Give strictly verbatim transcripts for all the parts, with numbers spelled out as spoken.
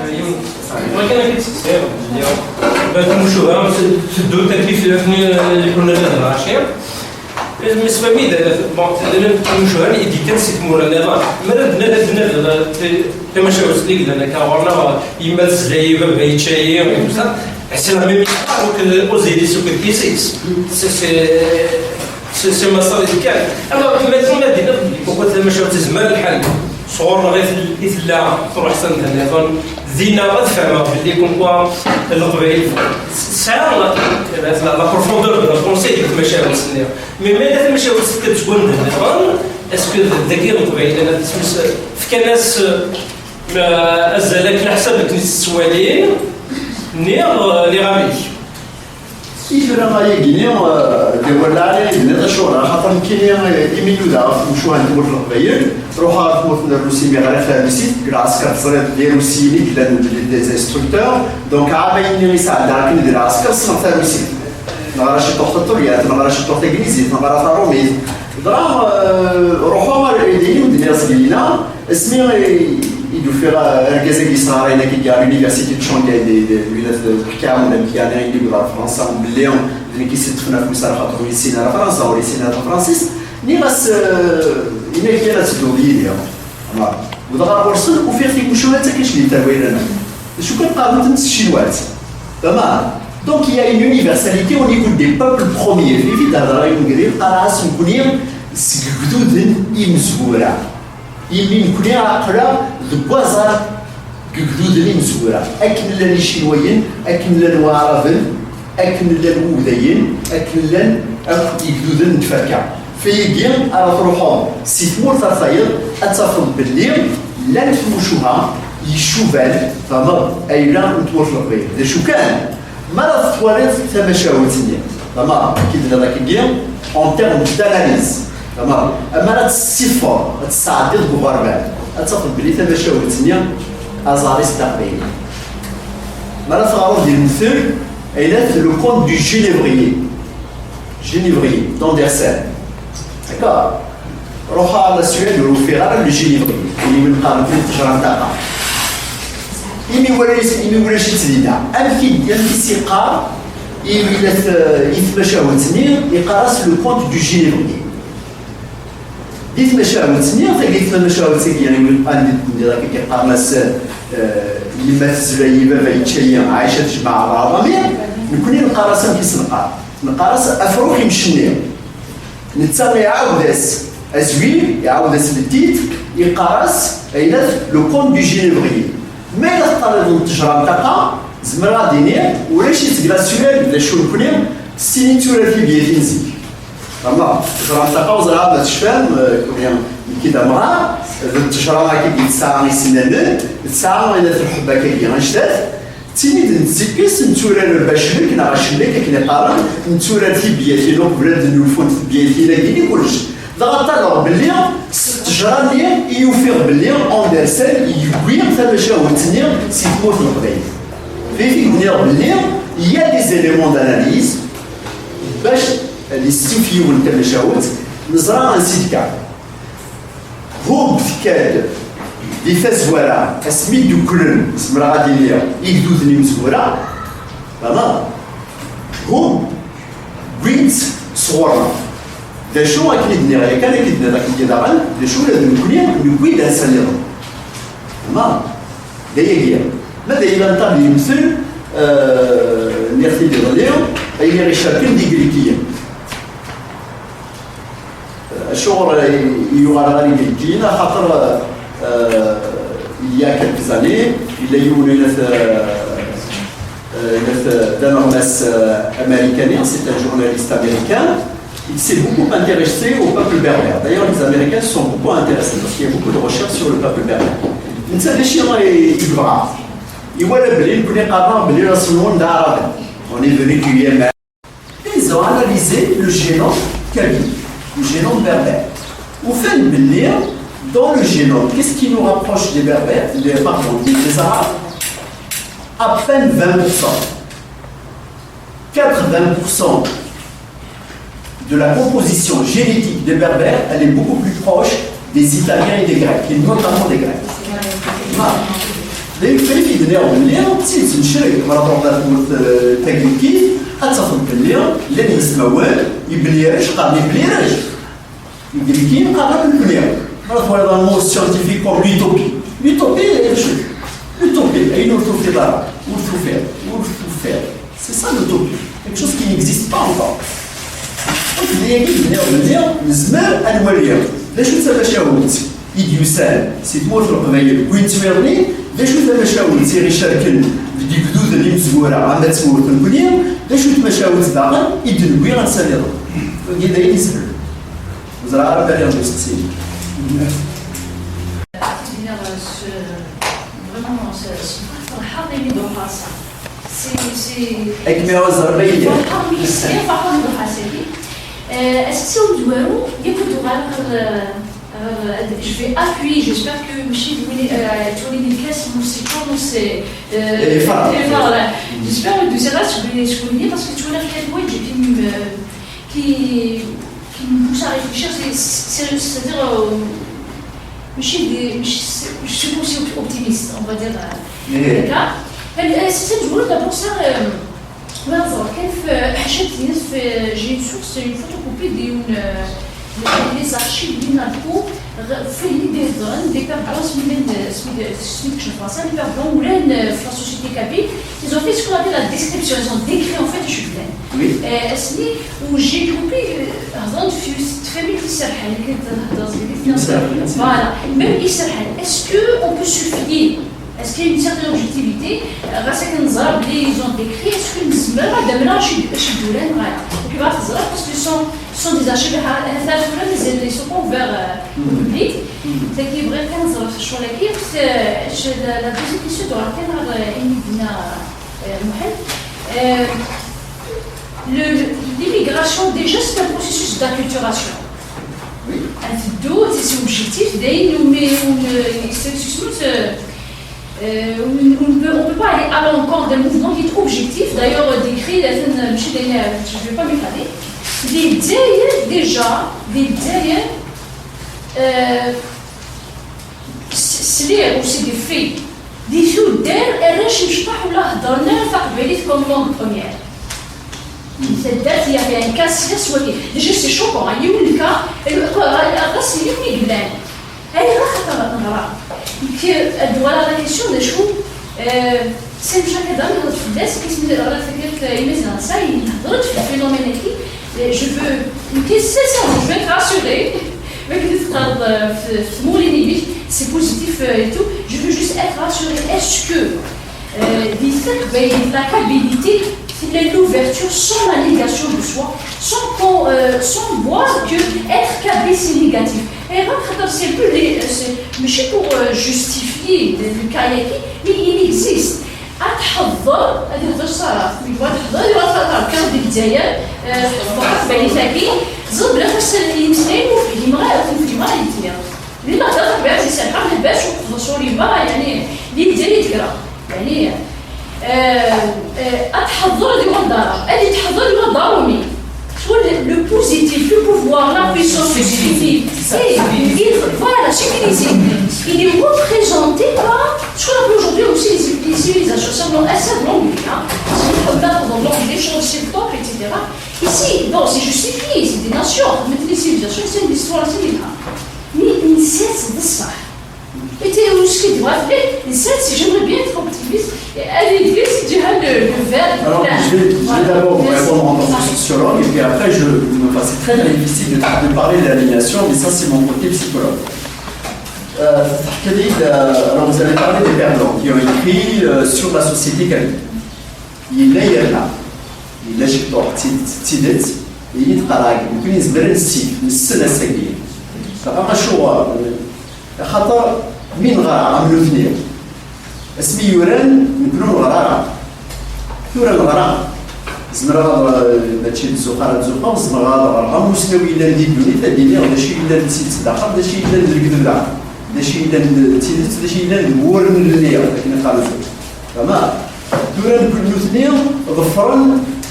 Ẓriɣ kan akken tt-ssiɣ. Tmucuha teddun taklit-nni i kunna nehder ɛecir. Misfami d bon, tmucuha i d-ikkan si tmura nniḍen. Mi ara d-nadi, d-nadi tamacahut-nni yellan akka ɣur-neɣ, yemma tezla-yi, baba yečča-yi, et tout ça. C'est la même histoire, donc, euh, Osiris, donc, Isis. C'est, c'est, c'est, c'est ma sœur, elle. Alors, maintenant, on a dit, pourquoi la même chose, c'est mal le حال. Sɣur-neɣ i tella, truḥ s anda nniḍen, dinna ad fehmeɣ belli comme quoi Leqbayel sɛan la, la, la profondeur de la pensée di tmacahut-nni. Mais ma yella tamacahut tefka-d seg wanda nniḍen, est-ce que dagi Leqbayel, fkan-as, euh, azal akken aḥsab akken i s-ttwalin, niɣ, euh, niɣ amek? I tura ayagi-nni, eh, d awal lɛali i d-tenniḍ, acuɣer? Axaṭer nekkini, eh, imi nudaɣ ɣef tmucuha n tmurt n Leqbayel, ruḥeɣ ɣer tmurt n Rrusi, mi ɣriɣ tarusit, deg lɛesker teẓriḍ d Irusiyen i yellan d, des instructeurs, donc ɛamayen-nni i sɛeddaɣ akken di lɛesker ssneɣ tarusit. Neɣra ciṭuḥ taṭulyant, neɣra ciṭuḥ taglizit, neɣra tarumit. Dɣa, eh, ruḥeɣ ar, d ayen i wen-d-nniɣ seg lina, asmi i, i d-ufiɣ, eh, argaz-agi yesɣarayen akkagi ɣer l'université de Shanghai, di, di, di wilayt n Ḥkam, d amek yeɛni i d-yewweḍ ɣer Fransa, belli d nekk i s-iṭṭfen afus ar xaṭer ur yessin ara Fransa, ur yessin ara tafransist, nniɣ-as, eh, ini-ak kan ad tedduḍ yid-i. Wwḍeɣ ɣer ɣur-sen, ufiɣ timucuha d takaclit ar wayla-nneɣ. D acu kan qqaren-tent s tcinwat. Fehmeḍ? Donc, il y a une universalité au niveau des peuples premiers. Fi fi d-hedreɣ i wengrid, qqareɣ-as nekkni seg igduden imezwura. Imi nekkni aql-aɣ deg waẓar deg igduden imezwura. Akken llan Icinwayen, akken llan Waɛraben, akken llan Wudayen, akken llan akk igduden n tferka. Fayagi ara truḥeḍ si tmurt ar tayeḍ, ad tafeḍ belli llant tmucuha yecuban, fehmeḍ, ayla n tmurt n Leqbayel. D acu kan, mi ara twaliḍ tamacahut-nni, fehmeḍ, akken d-nniḍ akkagi, en termes d'analyse, fehmeḍ, mi ara tt-tessiffeḍ, ad tt-tesɛeddiḍ deg uɣerbal, ad tafeḍ belli tamacahut-nni aẓar-is d aqbayli. Mi ara teɣreḍ di lemtel, ayla-t le conte du Génévrier. Génévrier, d'Andersen. D'accord? Ruḥeɣ ɣer la Suède, ur ufiɣ ara le Génévrier. Ayen i wen-qqaren ttejra n ṭaqa. Imi ulac, imi ulac-itt dinna. Amek i, amek i s-iqqar i, i, i tmacahut-nni, iqqar-as le conte du Génévrier. Di tmacahut-nni, tagi tmacahut-agi, i wen-qqaren di ddunit, akka i qqaren-as, eh, yemma tezla-yi, baba yečča-yi, Ɛica tejmeɛ aɛraben, nekkni neqqar-as amek i s-neqqar. Neqqar-as afrux imcenni. Netta iɛawed-as azwir, iɛawed-as le titre, yeqqar-as, ayla-t, le conte du Génévrier. Ma yella teṭṭaliḍ n ttejra n ṭaqa, zemreɣ ad d-iniɣ, ulac-itt deg la Suède, d acu nekkni, sin i netturar tibyatin zik. Ama, ttejra n ṭaqa, ur ẓriɣ ma tecfam, eh, nekkni d amɣar, d ttejra akkagi tesɛa isennanen, tesɛa ayla-t lḥebb akkagi anect-at, d tin i d-nettekkes, netturar baclek neɣ acellek akken i qqaren, netturar tibyatin uqbel ad d-nnulfunt tibyatin-agi-nni kullec. Dɣa ṭṭaleɣ belli s ttejra-nni i ufiɣ belli Andersen yewwi tamacahut-nni si tmurt n Leqbayel. Deg i d-nniɣ belli il y a des éléments d'analyse bac ad yessif yiwen tamacahut, neẓra ansi d-tekka. Hub tekka-d di tazwara, asmi d-ukklen, zemreɣ ad iniɣ, igduden imezwura, fehmeḍ? Hub wwin-tt sɣur-neɣ. D acu akken i d-nniɣ yakan, akken i d-nniɣ akken daɣen, d acu ula d nekkni newwi-d ansa nniḍen. Fehmeḍ? D ayagi. Ma d ayla n ṭabli yemtel, eh, nniɣ-t-id iḍelli, ayen i ɣ-icerken d Igrikiyen. Acuɣer i yuɣal ɣer Igrikkiyen? Axaṭer, euh, il y a quelques années, yella yiwen, euh, euh, d aneɣmas, euh, américain, c'est un journaliste américain, il s'est beaucoup intéressé au peuple berbère. D'ailleurs, les Américains se sont beaucoup intéressés parce qu'il y a beaucoup de recherches sur le peuple berbère. Netta d acu i yebɣa? Iwala belli nekkni qqaren-aɣ belli aṣel-nwen d aɛraben. On est venu du Yémen. Ils ont analysé le génome kabyle, le génome berbère. Ufan belli, dans le génome, qu'est-ce qui nous rapproche des Berbères, des, pardon, des, des Arabes? À peine vingt pour cent. Quatre-vingts pour cent de la composition génétique des Berbères, elle est beaucoup plus proche des Italiens et des Grecs, et notamment des Grecs. Voilà. Dayen, fell-ak i d-nniɣ belli d tidet, ncrek, ma truḥeḍ ar tmurt, eh, tagrikit, ad tafeḍ belli llan yismawen, Ibn Irac, qqaren Ibn Irac. Igrikyen qqaren nekkni. Ma twaliḍ un mot scientifique comme l'utopie. L'utopie, d acu? L'utopie, ayen ur tufiḍ ara, ur tufiḍ, ur tufiḍ. C'est ça l'utopie. Quelque chose qui n'existe pas encore. Donc, d ayagi i d-nniɣ belli nezmer ad nwali d acu d tamacahut i d-yusan si tmurt n Leqbayel deg wayen ttwiḍnin, d acu d tamacahut i ɣ-icerken deg yegduden imezwura am tmurt nekkni, d acu d tamacahut daɣen i d-newwi ansa nniḍen. Wagi d ayen isehlen. Ur ẓriɣ ara ma rriɣ-d isteqsiyen. Vraiment, c'est, c'est, c'est, c'est, c'est, Akken mi ara ẓreɣ ayen. Ferḥeɣ mi s-, ferḥeɣ mi d-ruḥeɣ ass-agi. Euh, asteqsi amezwaru, yakk ad uɣaleɣ ɣer, ɣer, je vais appuyer, j'espère que mačči d win, euh, ttwalin lkas, c'est chaud, c'est, euh, j'espère que c'est là, je vais, je vais, parce que tu vois, il y a des gens qui me, qui, qui me poussent à réfléchir, c'est, c'est, c'est-à-dire, euh, mačči d, mačči, je suis aussi optimiste, on va dire, euh, هكا. هاد السيستم تقول d'abord ça, euh, ما نظر كان في حاجات في، j'ai une source, une photocopie ديال، euh, les archives ديال نابكو، فيه اللي يهضرن des pères blancs سميتهم، سميتهم، سميتهم شنو فرنسا، les pères blancs ولان في la société kabyle, ils ont fait ce qu'on appelle la description, ils ont décrit en fait شكلان. Oui. اسمي، و j'ai compris، هضرت في famille تاع السرحان، اللي كانت تهضر زي ديك الناس. Voilà. Même السرحان، est-ce que on peut se fier؟ Est-ce qu'il y a une certaine objectivité؟ غاس كنزرب بلي ils ont décrit، est-ce que نزمر هذا من شي، شي دولان غاية؟ وكيف غتزرب؟ Parce que sont, sont des archives، هذا الفلان مازال ils sont pas ouverts، euh, au public. تاكي بغيت كنزرب في الشغل كي، la deuxième question de la كان، euh, محل. Euh, le, le, l'immigration, déjà, c'est un processus d'acculturation. Oui. C'est objectif, d'ailleurs, nous, mais on, euh, c'est, c'est, c'est, euh, on, on peut, on peut pas aller à l'encontre d'un mouvement qui est objectif. D'ailleurs, décrit, je vais pas m'étaler. Des déjà, des, euh, sliɣ aussi des faits. Di tuddar, arrac imecṭaḥ ula heddren ara taqbaylit comme langue première. Di taddart, il y a un cas sliɣ s wagi. Déjà, c'est choquant, hein. Yiwen lka, ɣas yiwen i yellan. Ayɣer? Xaṭer neɣra. Nekk, ad d-walaɣ la question d acu, euh, Sami Cakada, nehḍer fell-as, isem-, ɣer taggart, euh, imaziɣen, ça, nehḍer-d fi phénomène-agi. Euh, je veux, une question sincère, je veux être rassurée. Mais que tu parles, euh, f-, f-, tmuli-inek, c'est positif, euh, et tout. Je veux juste être rassurée. Est-ce que, euh, di taqbaylit, la kabylité, c'est l'ouverture sans la négation de soi, sans qu'on, euh, sans voir que être kabyle, c'est négatif. Et rentrer dans ces plus les, euh, c'est, mais c'est pour, euh, justifier le, le cas-là, mais il existe. Ad tḥeḍḍer, ad ihder Ṣara, mi yebɣa ad tḥeḍḍer, yebɣa ad tḥeḍḍer kan di Lezzayer, eh, tebɣa taqbaylit-agi, ẓer belli aṭas n yimeslayen ur fhimeɣ ara, ur fhimeɣ ara yetni. Di lehder taqbaylit iserḥeɣ lbas u qbes ur yebɣa, yeɛni, di Lezzayer i d-kkreɣ. Yeɛni, eh, eh, ad tḥeḍḍer di Wandara, ad itḥeḍḍer di Wandara umi. Sur le, le positif, le pouvoir, la puissance positive. Et il, voilà, ce qu'il disait, il est représenté par ce qu'on appelle aujourd'hui aussi les, les civilisations. Ça, dans un certain nombre, hein, c'est une dans l'anglais, sur le top, et cetera. Ici, bon, c'est justifié, c'est des nations, mais les civilisations, c'est une histoire, c'est des. Mais une science de ça. Et tu es aussi droit, mais une science, si j'aimerais bien être optimiste, et aller dire si tu as le, le verbe. Alors, je vais, je vais d'abord vous répondre en tant que sociologue, et puis après, je, enfin, c'est très, très difficile de, de parler de l'aliénation, mais ça, c'est mon côté psychologue. Euh, تحكي لي، euh, alors, vous avez parlé des pères blancs qui ont écrit, euh, sur la société kabyle. Yella yerna, yella ciṭuḥ d tid-, d tidet, i yi-d-qqaren, nekkni nezmer ad nessi, nessen ass-agi. Acuɣer? Axaṭer mi neɣra am nutni, asmi yuran, nekkni ur neɣra ara. Tura neɣra. Zemreɣ ad, mačči d zzux ara zzux, zemreɣ ad ɣreɣ amusnaw yellan di ddunit, ad d-iniɣ d acu yellan d tidet daxel, d acu yellan d lekdeb daxel, d acu yellan d tidet, d acu yellan deg wurnen-nni, akken i qqaren zik. Fehmeɣ? Tura nekkni nutni ḍefren,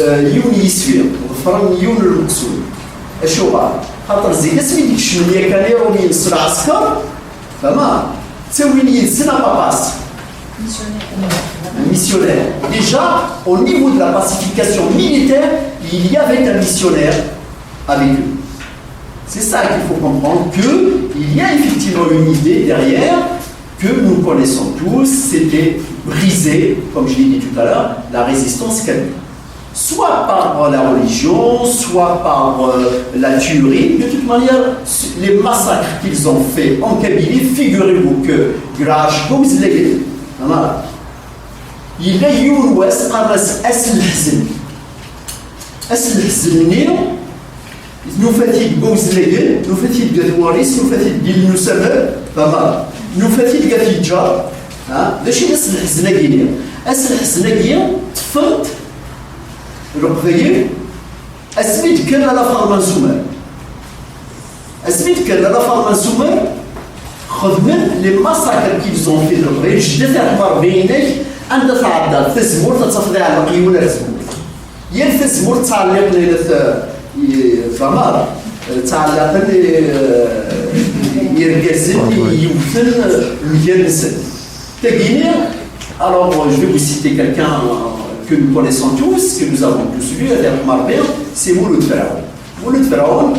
eh, yiwen yiswi, ḍefren yiwen n lmeqsud. Acuɣer? Xaṭer zik asmi d-kecmen yakan Iṛumyen s lɛesker, fehmeɣ? Ttawin yid-sen apapas. Un missionnaire. Déjà, au niveau de la pacification militaire, il y avait un missionnaire avec eux. C'est ça qu'il faut comprendre, qu'il y a effectivement une idée derrière que nous connaissons tous, c'était briser, comme je l'ai dit tout à l'heure, la résistance kabyle. Soit par la religion, soit par euh, la tuerie. De toute manière, les massacres qu'ils ont faits en Kabylie, figurez-vous que grâce il y a eu S L S N. S L S N, nufa-t-id deg Bouzelleyen, nufa-t-id deg At Waris, nufa-t-id deg Ilel n Usamer, fahmeḍ? Nufa-t-id deg At Yeǧǧar, ha? D acu i d ass n lḥezn-agi-nni? Ass n lḥezn-agi, ṭṭfen-t Leqbayel asmi d-kkren ɣer lafarma n Sumer. Asmi d-kkren ɣer lafarma n Sumer, xedmen les massacres qu'ils ont fait de Leqbayel, jdet ar rebɛin-ak, anda tɛeddaḍ tazemmurt ad tafeḍ iɛelleq yiwen ar tzemmurt. Yal tazemmurt ttɛelliqen i, fahmeḍ, ttɛellaqen i, eh, irgazen i yewten, eh, mgal-nsen. Tagini, alors, euh, je vais vous citer quelqu'un, euh, que nous connaissons tous, que nous avons tous lu, c'est Mouloud Firaoun. Mouloud Firaoun,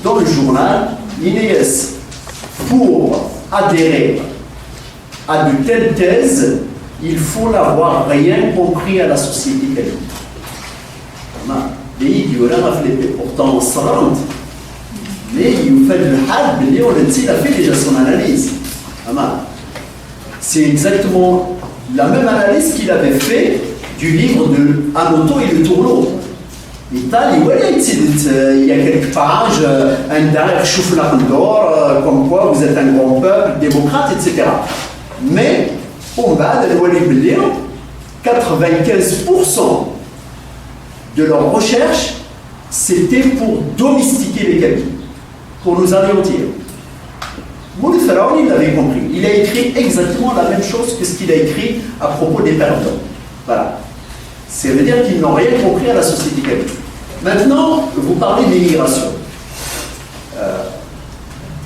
dans le journal, il est pour adhérer à de telles thèses, il faut n'avoir rien compris à la société kabyle. Fahmeḍ? Dayen, il y aura les, pourtant, on se rend, mais il fait le hal, mais on le dit, il a fait déjà son analyse. Fahmeḍ? C'est exactement la même analyse qu'il avait fait du livre de Hanotho et le Tourneau. L'Italie, voilà, il y a quelques pages, euh, un derrière Choufla Condor, euh, comme quoi vous êtes un grand peuple, démocrate, et cetera. Mais, on va le quatre-vingt-quinze pour cent de leurs recherches, c'était pour domestiquer les Kabyles, pour nous anéantir. Mouloud Firaoun, il l'avait compris. Il a écrit exactement la même chose que ce qu'il a écrit à propos des Pères d'Or. Voilà. Ça veut dire qu'ils n'ont rien compris à la société kabyle. Maintenant, vous parlez d'immigration. Euh,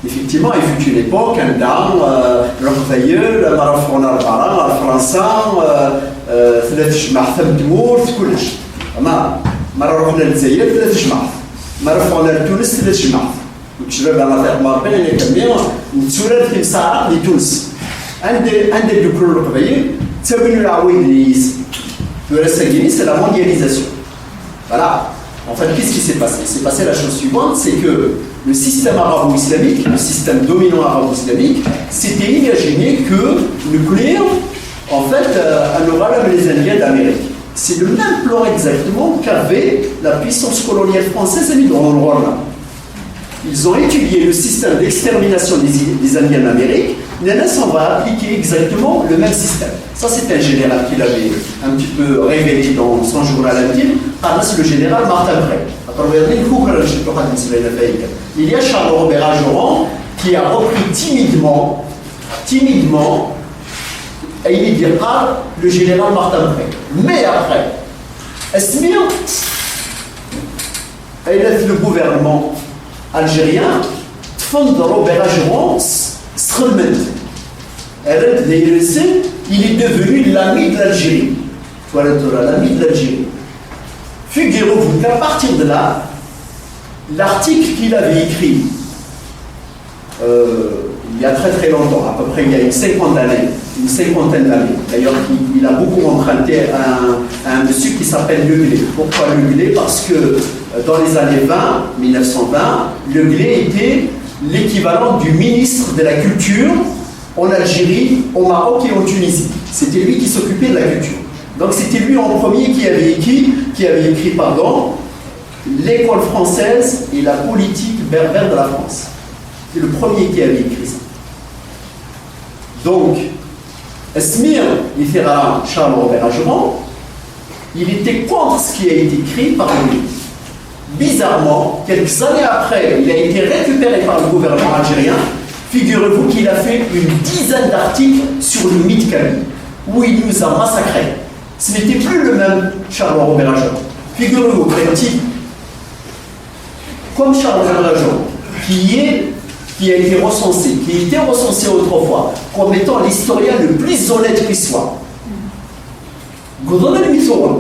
effectivement, il fut une époque, anda, euh, Leqbayel, mi ara ffɣen ar berra, ar Fransa, euh, euh, tella tejmaɛt am tmurt, kullec. Ma, mi ara ruḥen ar Lezzayer, tella tejmaɛt. Mi ara ffɣen ar Tunes, tella tejmaɛt. Nekk, baba, ɣef Rebbi, nekk, mmi, netturar timsahra di Tunes. Anda, anda d-kkren Leqbayel, ttawin leɛwayed-nni yid-sen. Tura, ass-agi, c'est la mondialisation. Voilà. En fait, qu'est-ce qui s'est passé? Il s'est passé la chose suivante, c'est que le système arabo-islamique, le système dominant arabo-islamique, s'était imaginé que nucléaire, en fait, euh, on aura les Indiens d'Amérique. C'est le même plan exactement qu'avait la puissance coloniale française à Londres. Ils ont étudié le système d'extermination des, des Indiens d'Amérique. Nnan-as, on va appliquer exactement le même système. Ça, c'est un général qui l'avait un petit peu révélé dans son journal intime, c'est le général Martin Prey. Il y a Charles Robert Ageron qui a repris timidement, timidement, et il dit, ah, le général Martin Prey. Mais après, est-ce mieux? Et là, le gouvernement algérien, ṭṭfen-d Robert Ageron, s-, sxedmen-t. Rran-t d ayla-nsen, il est devenu l'ami de l'Algérie. Voilà, l'ami de l'Algérie. Figurez-vous qu'à partir de là, l'article qu'il avait écrit, euh, il y a très très longtemps, à peu près il y a une cinquantaine d'années, une cinquantaine d'années. D'ailleurs, il, il a beaucoup emprunté à un, à un monsieur qui s'appelle Le Glet. Pourquoi Le Glet? Parce que, euh, dans les années vingt, mille neuf cent vingt, Le Glet était l'équivalent du ministre de la Culture en Algérie, au Maroc et en Tunisie. C'était lui qui s'occupait de la culture. Donc c'était lui en premier qui avait écrit, qui avait écrit, pardon, L'école française et la politique berbère de la France. C'est le premier qui avait écrit ça. Donc, Esmir, il fait Charles Robert Ageron, il était contre ce qui a été écrit par lui. Bizarrement, quelques années après, il a été récupéré par le gouvernement algérien. Figurez-vous qu'il a fait une dizaine d'articles sur le mythe kabyle, où il nous a massacrés. Ce n'était plus le même Charles Robert Ageron. Figurez-vous qu'un type comme Charles Robert Ageron, qui est, qui a été recensé, qui était recensé autrefois comme étant l'historien le plus honnête qui soit. Deg uḍad almi tuɣem,